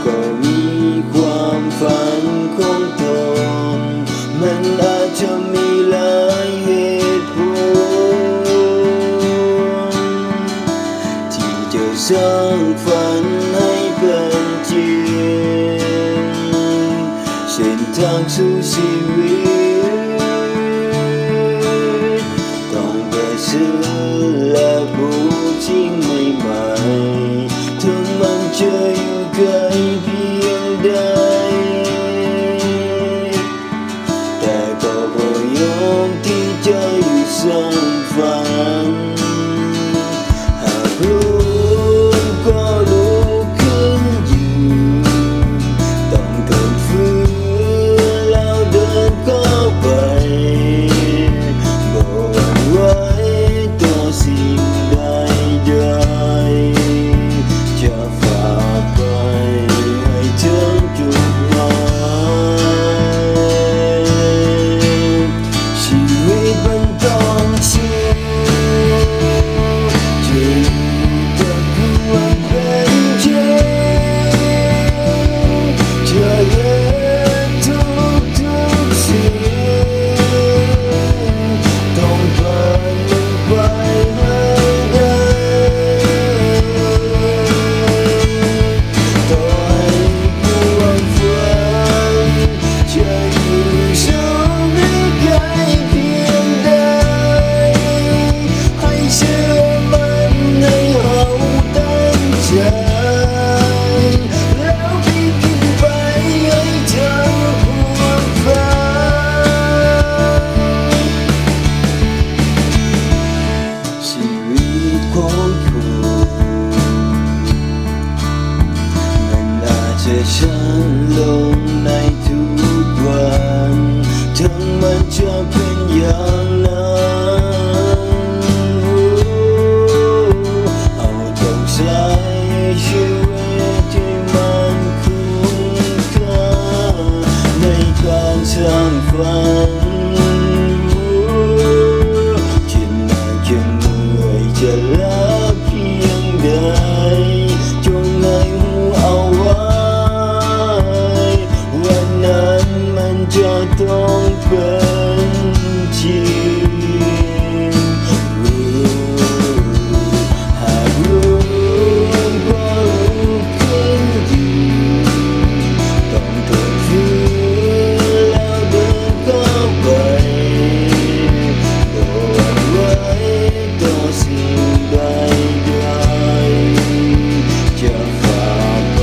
ກໍມີຄວາມຝັນຂອງຕົນ, ມັນອາດຈະມີຫຼາຍເຫດຜົນ ທີ່ຈະສ້າງຝັນໃຫ້ເປັນຈິງ, ເສັ້ນທາງສູ່ຊີວິດ ຕ້ອງປະເສີດ ແລະ ຮູ້ສິ່ງໃໝ່ໆ, ເຖິງມັນຈະຢູ່ໄກພຽງໃດ, ແຕ່ກໍບໍ່ຍອມທີ່ຈະຢຸດສ້າງຝັນ. ຫາກລົ້ມກໍລຸກຂຶ້ນຢືນ, ຕ້ອງເກີດຟື້ນແລ້ວເດີນຕໍ່ໄປ, ບໍ່ຫວັ່ນໄຫວຕໍ່ສິ່ງໃດໆ, ຈະ ຝາກໄປໃຫ້ເຖິງຈຸດໝາຍ. ຊີວິດມັນຕ້ອງສູ້, ຈະຢູ່ກັບຄວາມເປັນຈິງ, ຈະເຮັດທຸກໆສິ່ງ, ຕ້ອງຜ່ານມັນໄປໃຫ້ໄດ້. ຕໍ່ໃຫ້ຄວາມຝັນຈະຢູ່ສູງຫຼືໄກພຽງໃດ, ໃຫ້ເຊື່ອໝັ້ນໃນເຮົາຕັ້ງໃຈ, ແລ້ວປີນຂຶ້ນໄປໃຫ້ເຖິງຄວາມຝັນ. ຊີວິດຂອງຄົນ ມັນອາດຈະຊັນລົງໃນທຸກວັນ, ເຖິງມັນຈະເປັນຢ່າງນັ້ນ, ເຮົາຕ້ອງໃຊ້ຊີວິດທີ່ມັນຄຸ້ມຄ່າ ໃນການສ້າງຝັນ. ຈະໜັກຈະເມື່ອຍຈະລາພຽງໃດ, ຈົ່ງໃຫ້ຮູ້ເອົາໄວ້, ວັນນັ້ນມັນຈະຕ້ອງເປັນຈິງ. ຫາກລົ້ມກໍລຸກຂຶ້ນຢືນ, ຕ້ອງເກີດຟື້ນແລ້ວເດີນຕໍ່ໄປ, ບໍ່ຫວັ່ນໄຫວຕໍ່ສິ່ງໃດໆ, ຈະ ຝາກໄປ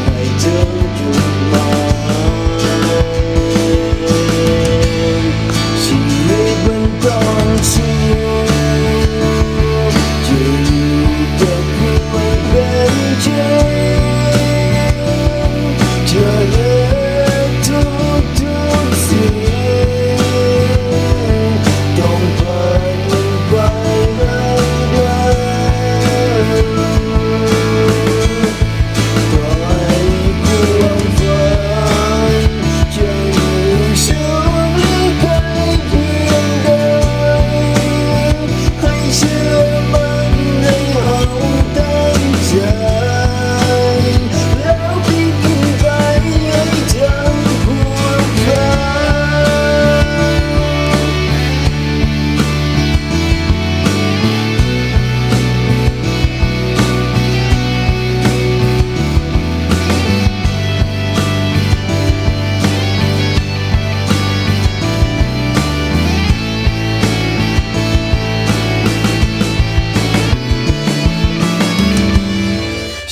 ໃຫ້ເຖິງຈຸດໝາຍ. ຊີວິດມັນຕ້ອງສູ້, ຈະຢູ່ກັບຄວາມເປັນຈິງ, ຈະເຮັດທຸກໆສິ່ງ, ຕ້ອງຜ່ານມັນໄປໃຫ້ໄດ້. ຕໍ່ໃຫ້ຄວາມຝັນຈະຢູ່ສູງຫຼືໄກພຽງໃດ, ໃຫ້ເຊື່ອໝັ້ນໃນເຮົາຕັ້ງໃຈ, ແລ້ວປີນຂຶ້ນໄປໃຫ້ເຖິງຄວາມຝັນ.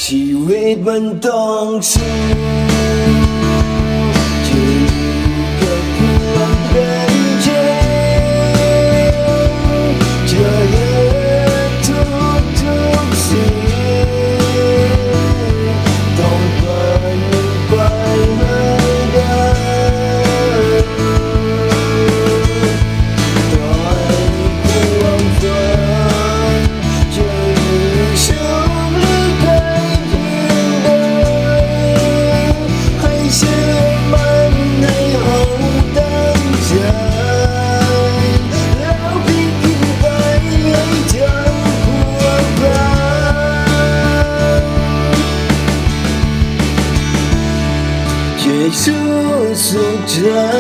ຊີວິດມັນຕ້ອງສູ້, ຈະຢູ່ກັບຄວາມເປັນຈິງ, ຈະເຮັດທຸກໆສິ່ງ, ຕ້ອງຜ່ານມັນໄປໃຫ້ໄດ້. ຕໍ່ໃຫ້ຄວາມຝັນຈະຢູ່ສູງຫຼືໄກພຽງໃດ, ໃຫ້ Just